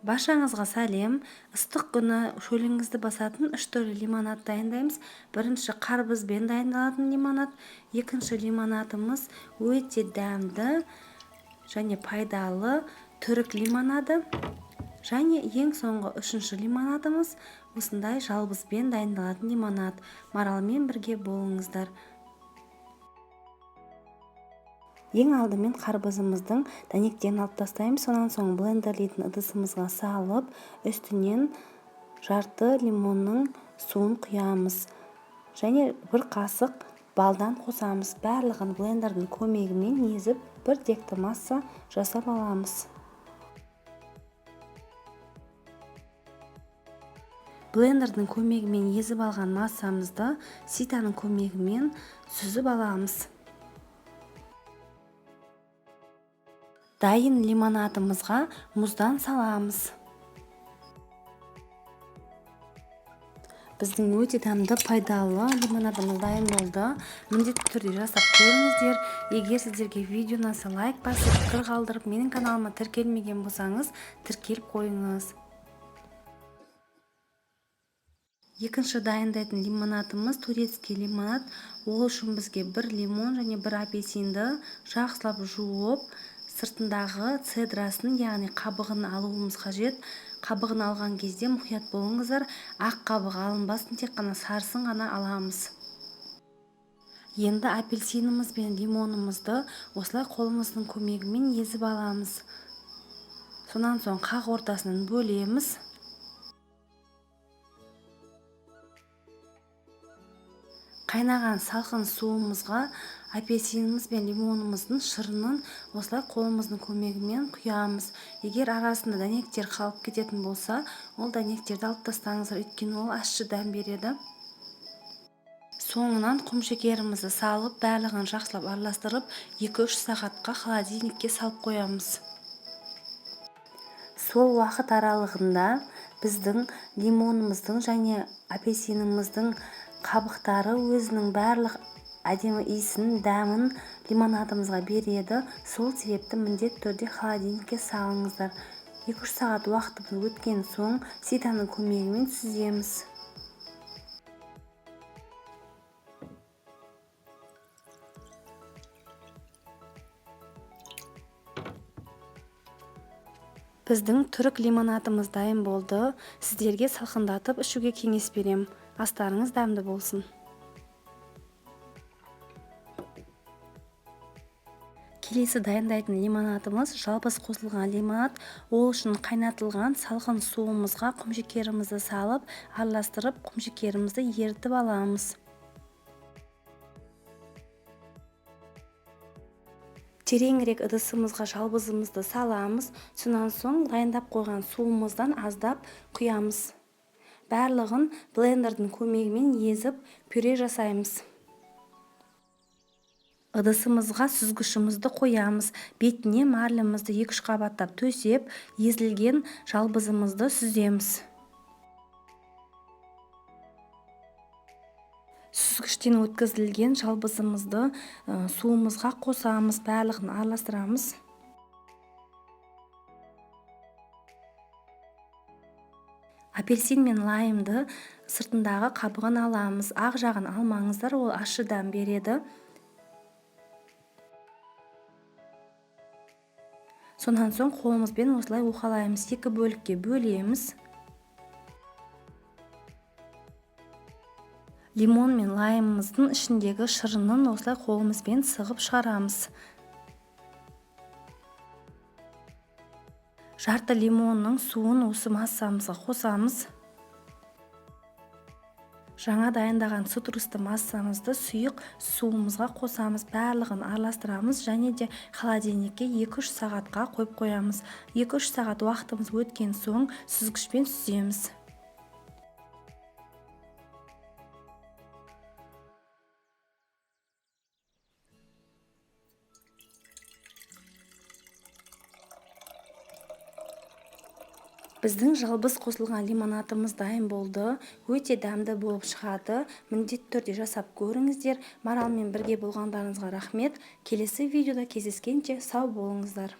Баршаңызға сәлем. Ыстық күні шөліңізді басатын 3 түрлі лимонад дайындаймыз. Бірінші қарбызбен дайындалатын лимонад, екінші лимонадымыз өте дәмді және пайдалы түрік лимонады, және ең соңғы үшінші лимонадымыз осындай жалбызбен дайындалатын лимонад. Маралмен бірге болыңыздар. Ең алдымен қарбызымыздың дәнектерін алып тастаймыз. Сонан соң блендерлейтін ыдысымызға салып, үстінен жарты лимонның суын құямыз және бір қасық балдан қосамыз. Барлығын блендердің көмегімен езіп, бір текті масса жасап аламыз. Блендердің көмегімен езіп алған массамызды ситаның көмегімен сүзіп аламыз. Дайын лимонадымызға мұздан саламыз. Біздің өте дәмді, пайдалы лимонадымыз дайын болды. Міндетті түрде жасап көріңіздер. Егер сіздерге видео ұнаса, лайк басып, пікір қалдырып, менің каналыма тіркелмеген болсаңыз, тіркеліп қойыңыз. Екінші дайындайтын лимонадымыз турецкий лимонад. Ол үшін бізге бір лимон және бір апельсинді жақсылап жуып, сыртындағы цедрасын, яғни қабығын алуымыз қажет. Қабығын алған кезде мұқият болыңыздар, ақ қабығы алынбасын, тек қана сарысын ғана аламыз. Енді апельсиніміз бен лимонымызды осылай қолымыздың көмегімен езіп аламыз. Сонан соң қақ ортасынан бөлеміз. Қайнаған салқын суымызға апельсиніміз бен лимонымыздың шырынын осылай қолымыздың көмегімен құямыз. Егер арасында дәнектер қалып кететін болса, ол дәнектерді алып тастаңыздар, өйткені ол ащы дәм береді. Соңынан құм шекерімізді салып, барлығын жақсылап араластырып, 2-3 сағатқа холодильникке салып қоямыз. Сол уақыт аралығында біздің лимонымыздың және апельсиніміздің қабықтары өзінің барлық әдемі иісін, дәмін лимонадымызға береді. Сол себепті міндетті түрде холодильникке салыңыздар. 2-3 сағат уақытымыз өткен соң ситаның көмегімен сүземіз. Біздің түрік лимонадымыз дайын болды. Сіздерге салқындатып ішуге кеңес берем. Астарыңыз дәмді болсын. Келесі дайындайтын лимонадымыз жалбыз қосылған лимонад. Ол үшін қайнатылған салқын суымызға құмшекерімізді салып, араластырып, құмшекерімізді ерітіп аламыз. Тереңірек ыдысымызға жалбызымызды саламыз. Сонан соң дайындап қойған суымыздан аздап құямыз. Барлығын блендердің көмегімен езіп, пюре жасаймыз. Ыдысымызға сүзгішімізді қоямыз. Бетіне марлімізді 2-3 қабаттап төсеп, езілген жалбызымызды сүземіз. Сүзгіштен өткізілген жалбызымызды суымызға қосамыз, барлығын араластырамыз. Апельсин мен лаймды сыртындағы қабығын аламыз. Ақ жағын алмаңыздар, ол ащы дәм береді. Сонан соң қолымызбен осылай уқалаймыз, екі бөлікке бөлеміз. Лимон мен лаймымыздың ішіндегі шырынын осылай қолымызбен сығып шығарамыз. Жарты лимонның суын осы массамызға қосамыз. Жаңа дайындаған цитрусты массамызды сұйық суымызға қосамыз. Барлығын араластырамыз және де холодильникке 2-3 сағатқа қойып қоямыз. 2-3 сағат уақытымыз өткен соң сүзгішпен сүземіз. Біздің жалбыз қосылған лимонадымыз дайын болды. Өте дәмді болып шығады. Міндетті түрде жасап көріңіздер. Маралмен бірге болғандарыңызға рахмет. Келесі видеода кездескенше сау болыңыздар.